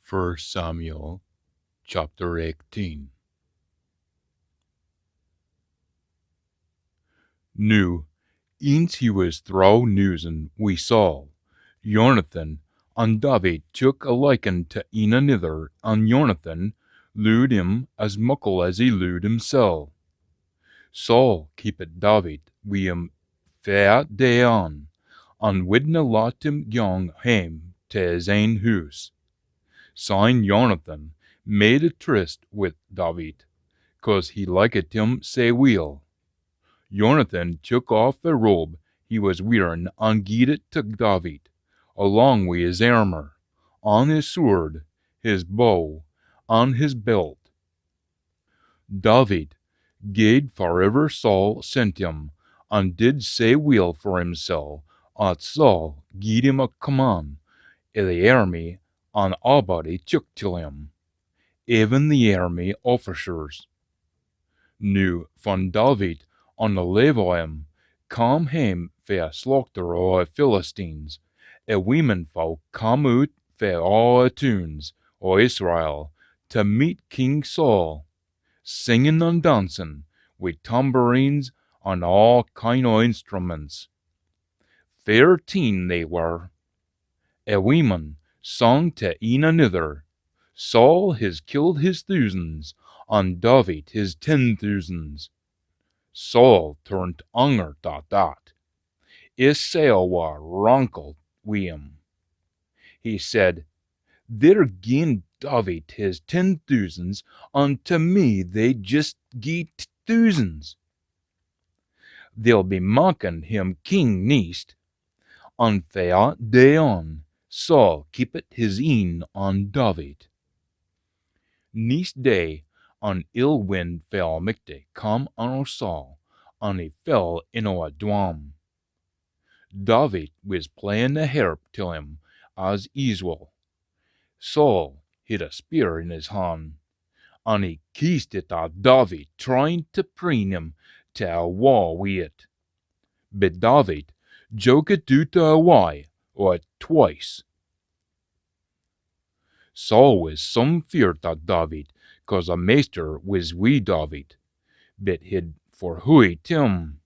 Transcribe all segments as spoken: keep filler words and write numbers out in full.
First Samuel chapter eighteen. Noo, eence he wis throwe newsin wi Saul, Jonathan an David took a likin tae een anither, an Jonathan looed him as muckle as he looed himsel. Saul keepit David wi him fae that day on, an widna lat him gang hame tae his ain hoose. Syne Jonathan made a tryst wi David, cause he likit him sae weel. Jonathan took aff a robe he wis wearin an gied it tae David, alang wi his airmour, an his swoord, his bow, an his belt. David gaed farivver Saul sent him, an did sae weel for himsel, at Saul gied him a command i the airmy, an aabody took till him, even the airmy officers. Noo, fan David an the lave o him cam hame fae a slauchter o the Philistines, a weemenfolk cam oot fae aa the toons o Israel tae meet King Saul, singin an dancin, wi tambourines an aa kyn o instruments. Fair teen they were. A weemen sang tae een anither, "Saul his killed his thoosands, an David his ten thoosands." Saul turnt angert at that. His sail were rankled wi him. He said, "They're gien David his ten thoosands, an tae me they jist gie t-, thoosands. They'll be makkin him king neist." An fae that day on, Saul keepit his een on David. Neist day, an ill wind fell michty cam on o Saul, an he fell in o a dwam. David wis playin a harp till him as eeswal. Saul hid a spear in his han, an he keest it at David, tryin tae preen him tae awa wi it. Bit David jouk it oot o a wye o it twice. Saul wis some feart at David, cause a Maister wis wi David, bit hid forhooiet him.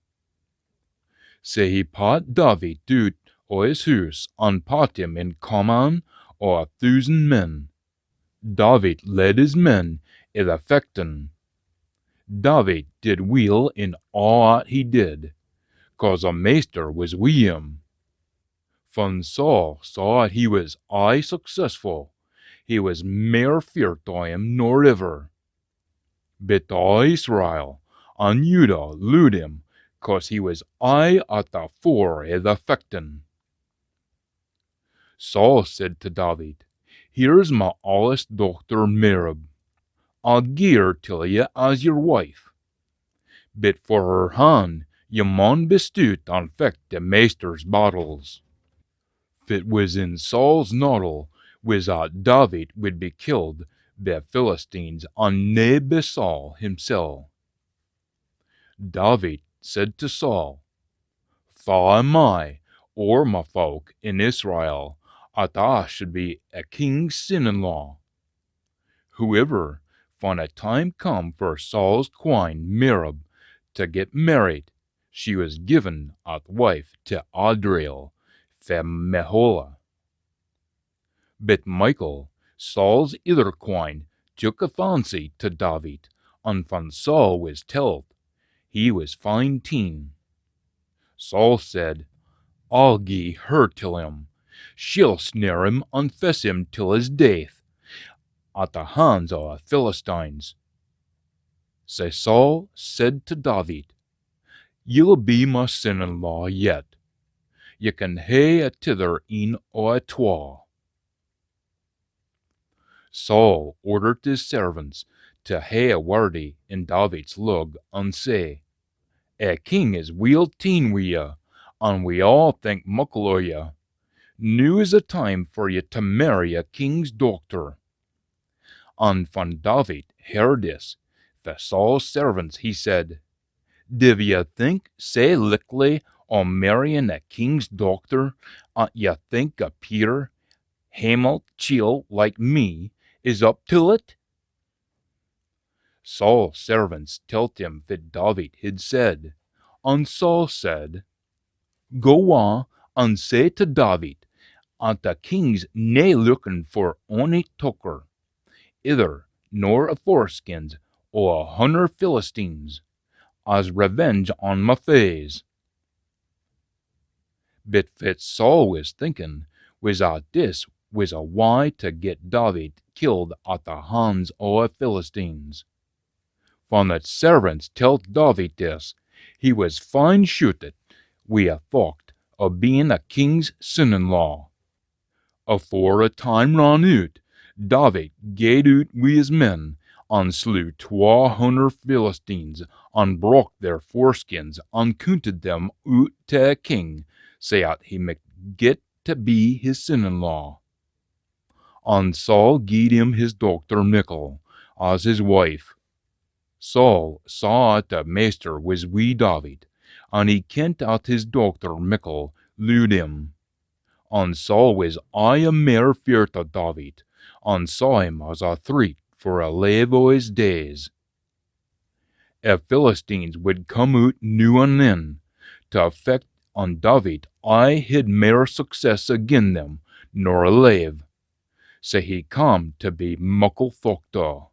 Sae he pat David oot o his hoose, an pat him in command o a thoosan men. David led his men i the fechtin. David did weel in aa at he did, cause a Maister wis wi him. Fan Saul saw at he wis aye successfu, he wis mair feart o him nor iver. Bit aa Israel an Judah looed him, cause he wis aye at the fore i the fechtin. Saul said tae David, "Here's ma aulest dochter Merab. I'll gie her till ye as yer wife. Bit for her han, ye maun be stoot an fecht the Maister's battles." Fit wis in Saul's noddle wis at David wid be killed bi Philistines an nae bi Saul himsel. David said tae Saul, "Fa am I, or ma fowk in Israel, at I should be a king's sin-in-law?" Hooever, fan a time come for Saul's quine Merab tae get mairriet, she wis given at wife tae Adriel fae Meholah. Bit Michal, Saul's ither quine, took a fancy tae David, an fan Saul wis telt, he wis fine teen. Saul said, "I'll gie her till him. She'll snare him an fess him till his death at the hans o the Philistines." Sae Saul said tae David, "Ye'll be ma sin-in-law yet. Ye can hae a tither een o a twa." Saul ordert his servants tae hae a wordie in David's lug an say, "A king is weel teen wi ye, an we aa think muckle o ye. Noo is the time for ye tae mairry a king's dochter." An fan David heard this fae Saul's servants, he said, "Div ye think sae lichtly o mairryin a king's dochter at ye think a peer hamelt chiel like me is up till it?" Saul's servants telt him fit David hid said, an Saul said, "Go on an say tae David, at the king's nae lookin for ony tucker, ither nor a foreskins o a hunner Philistines, as revenge on ma faes." But fit Saul wis thinkin wis at this wis a wye tae get David killed at the hans o a Philistines. Fan the servants telt David this, he wis fine shooted wi a thocht o bein a king's sin-in-law. Afore a time ran oot, David gaed oot wi his men, an slew twa hunner Philistines, an brocht their foreskins, an coontit them oot tae a king, sae at he micht get tae be his sin-in-law. An Saul gied him his dochter Michal as his wife. Saul saw at the Maister wis wi David, an he kent at his dochter Michal looed him. An Saul wis aye a mair feart o David, an saw him as a threat for a lave o his days. A Philistines wid come oot noo an then, tae fecht an David aye hid mair success agin them nor a lave. Sae he cam tae be muckle thocht o.